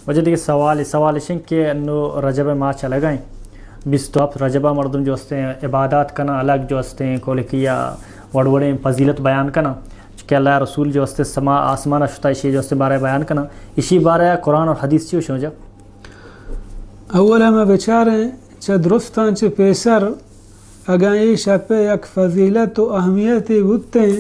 واجہ دگہ سوالے، سوال اش انت کہ انو رجب ء ماہ چلگا انت، بیست و ہپت رجب ء مردم جو استیں عبادات کناں، الگ جو استیں کولکیا وڑ وڑیں فضیلت بیان کناں کہ اللہ ء رسول جو استیں سما آسمان ء شتا، اشی جو استیں بارہ بیان کناں، اشی بارہ قرآن اور حدیث چی وشیں واجہ؟ اولا ما بچاریں چہ درستاں چہ پیسر اگاں اے شپ ء یک فضیلت و اہمیتے بوتیں،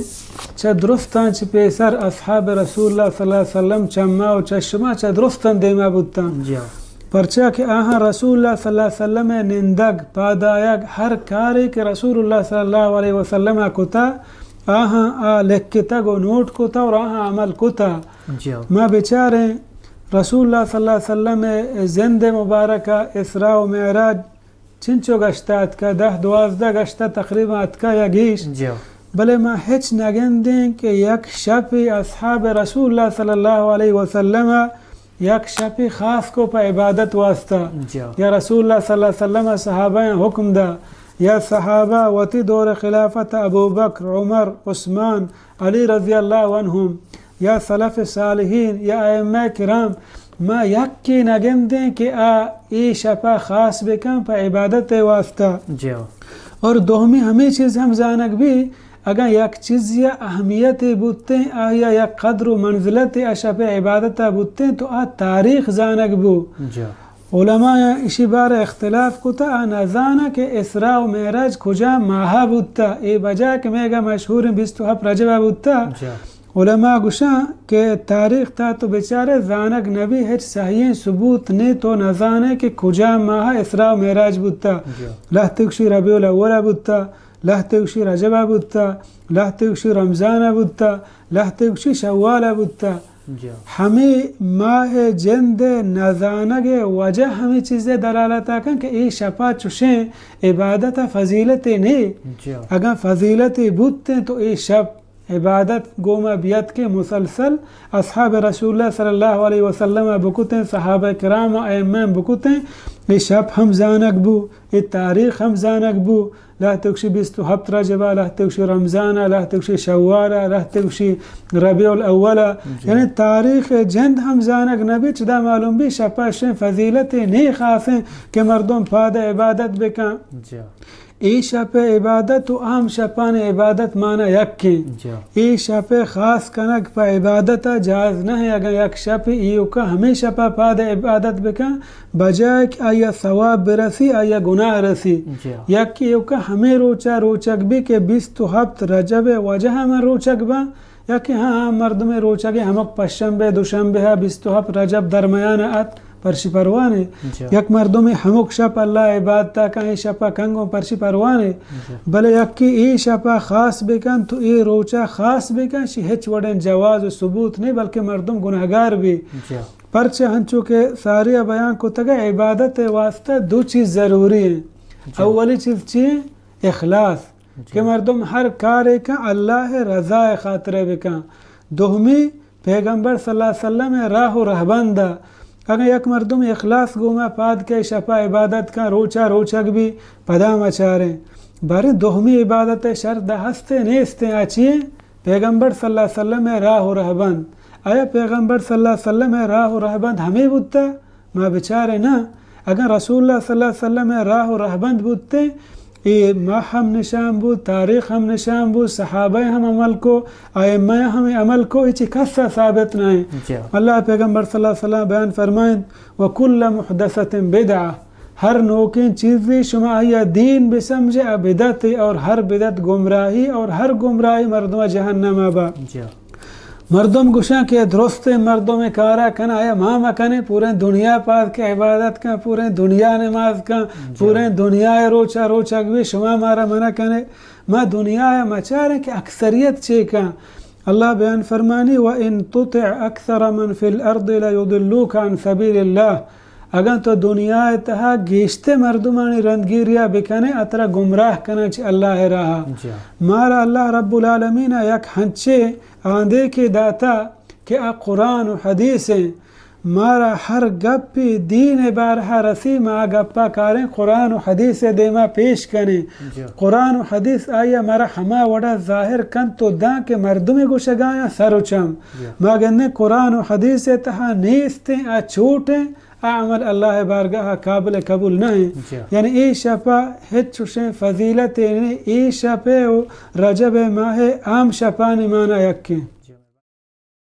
چہ درستاں چہ پیسر اصحاب رسول اللہ صلی اللہ علیہ وسلم چہ ما و چہ شما چہ درستاں دیما بوتاں۔ جی ہاں۔ پرچا کہ آہاں رسول اللہ صلی اللہ علیہ وسلم ء نندگ، پادآیگ، ہر کارے کہ رسول اللہ صلی اللہ علیہ وسلم ء کتا، آہاں آ لکھتگ و نوٹ کتا اور آہاں عمل کتا۔ جی ہاں۔ ما بچاریں رسول اللہ صلی اللہ علیہ وسلم ء زند مبارکہ اسراء و معراج چنچو گشتہ اتکہ، دہ دوازدہ گشتہ تقریباً اتکہ یا گیش۔ جی۔ بلے ما ہچ نگندیں کہ یک شپے اصحاب رسول اللہ صلی اللہ علیہ وسلم ء یک شپے خاص کو پہ عبادت واسطہ۔ جی۔ یا رسول اللہ صلی اللہ علیہ وسلم ء صحابہ حکم دا، یا صحابہ وتی دور خلافت ابو بکر، عمر، عثمان، علی رضی اللہ عنہم، یا سلف صالحین یا ائمہ کرام، ما یکے نگندیں کہ آ اے شپا خاص بکن پہ عبادت واسطہ۔ جی۔ اور دومی ہمیں چیز ہم زانگ بھی، اگاں یک چیزی اہمیت بوتیں، آیا یک قدر و منزلت آ شپ عبادت بوتیں تو آ تاریخ زانگ بو۔ جی۔ علماء اشی بار اختلاف کتا، آ نزانہ کہ اسراء و معراج کجا ماہ بوتا، اے بجا کہ میگا مشہور بیست و ہپت رجب بوتا۔ جی۔ علماء گوشاں کہ تاریخ تا تو بچارے زانگ نبی، ہچ صحیح ثبوت نے، تو نزانے کہ کجا ماہ اسراء و معراج بوتا۔ جی۔ لہتے گوشی ربیع الاول بوتا، لہتے گوشی رجب بوتا، لہتے گوشی رمضان بوتا، لہتے گوشی شوال بوتا۔ جی۔ ہمے ماہ جند نزانگ وجہ ہمے چیز دلالت کن کہ اے شپا چوشیں عبادت فضیلت نے۔ جی۔ اگاں فضیلت بوتیں تو اے شپ عبادت گوما بیت کہ مسلسل اصحاب رسول اللہ صلی اللہ علیہ وسلم بکتیں، صحابہ کرام ائمہ بکتیں، اے شپ ہم زانگ بو، اے تاریخ ہم زانگ بو۔ لہتے گوشی بیست و ہپت رجب ء، لہتے گوشی رمضان ء، لہتے گوشی شوال ء، لہتے گوشی ربیع الاول ء۔ جی۔ یعنی تاریخ جند ہم زانگ نبی، چدا معلوم بی شپا شیں فضیلت نے خاصیں کہ مردم پاد عبادت بکن۔ جی۔ اے شپ عبادت و عام شپان عبادت مانا یکیں۔ جی۔ اے شپ خاص کنگ پہ عبادت جائز نہ، اگاں یک شپ ایوکا ہمیں شپا پاد عبادت بکن، بجائے کہ آیا ثواب برسی، آیا گناہ رسی۔ جی۔ یک ایوکا ہمیں روچا روچگ بی کہ بیست و ہپت رجب وجہ ہمیں روچگ با، یا کہ ہاں، ہاں، مردم روچگ ہمک پشنبے، دوشنبے ہا بیست و ہپت رجب درمیان ات، پرشی پروانے۔ جی۔ یک مردم ہمک شپ اللہ عبادت کن، اے شپا کنگوں پرشی پروانے۔ جی۔ بلے یکی اے شپا خاص بکن، تو اے روچا خاص بکن، شی ہچ وڑیں جواز و ثبوت نہیں، بلکہ مردم گناہگار بی۔ جی۔ پرچہ ہنچو کہ ساری ء بیان کتگ ء عبادت ء واسطہ دو چیز ضروری ہیں۔ جی۔ اولی چیز چی ہیں؟ اخلاص۔ جی۔ کہ مردم ہر کارے کن اللہ ء رضا ء خاطر ء بکن۔ دومی پیغمبر صلی اللہ علیہ وسلم ء راہ و رہبند ء۔ اگاں یک مردم اخلاص گوما پاد کے شپا عبادت کن، روچا روچگ بی، پدا ما چاریں۔ باریں دومی عبادت ء شرط ہستے نیستیں، آ چی ہیں؟ پیغمبر صلی اللہ علیہ وسلم ء راہ و رہبند۔ آیا پیغمبر صلی اللہ علیہ وسلم ء راہ و رہبند ہمے بوتا؟ ما بچارے نہ۔ اگاں رسول اللہ صلی اللہ علیہ وسلم ء راہ و رہبند بوتے، اے ماہ ہم نشان بو، تاریخ ہم نشان بو، صحابہ ہم عمل کو، ائمہ ہم عمل کو، اے چی کس ء ثابت نہ ہیں۔ جی۔ اللہ پیغمبر صلی اللہ علیہ وسلم بیان فرمائیں، وکل محدثۃ بدعۃ، ہر نوکیں چیزے شما آیا دین بسمجھے، آ بدعت ہے، اور ہر بدعت گمراہی، اور ہر گمراہی مردم جہنم با۔ جی۔ مردم گوشاں کہ درستیں مردم کارا کن، آیا ما مکنیں، پوریں دنیا پاد کے عبادت کن، پوریں دنیا نماز کن، جی۔ پوریں دنیا روچا روچگ بی، شما مارا منع کنے۔ ما دنیا مچاریں کہ اکثریت چے کن۔ اللہ بیان فرمانی، وَإِن تُطِعْ أَكْثَرَ مَنْ فِي الْأَرْضِ لَيُضِلُّوكَ عَنْ سَبِيلِ اللَّهِ۔ اگاں تو دنیا ء تہا گیشتر مردمانی رندگیریا بکنے، اترا گمراہ کنن چہ اللہ ء راہا۔ جی۔ مارا اللہ رب العالمین ء یک ہنچے آندے کہ داتا کہ آ قرآن و حدیث ہیں۔ مارا ہر گپے دین ءِ بارہ ءَ رسی، ما آ گپ ءَ کاریں، قرآن و حدیث ءِ دیما پیش کنیں۔ جی۔ قرآن و حدیث آئی ءَ مارا ہما وڑا ظاہر کنت و داں کہ مردمے گوشگایاں سر و چم۔ جی۔ ما گندیں قرآن و حدیث ءِ تہا نیستیں، آ چوٹیں، آ عمل اللہ ءِ بارگاہ ءَ قابل قبول نہ ایں۔ جی۔ یعنی اے شپ ءَ ہچ چوشیں فضیلتے نیں، اے شپ ءَ و رجب ءِ ماہ ءِ عام شپانی مانا یکیں۔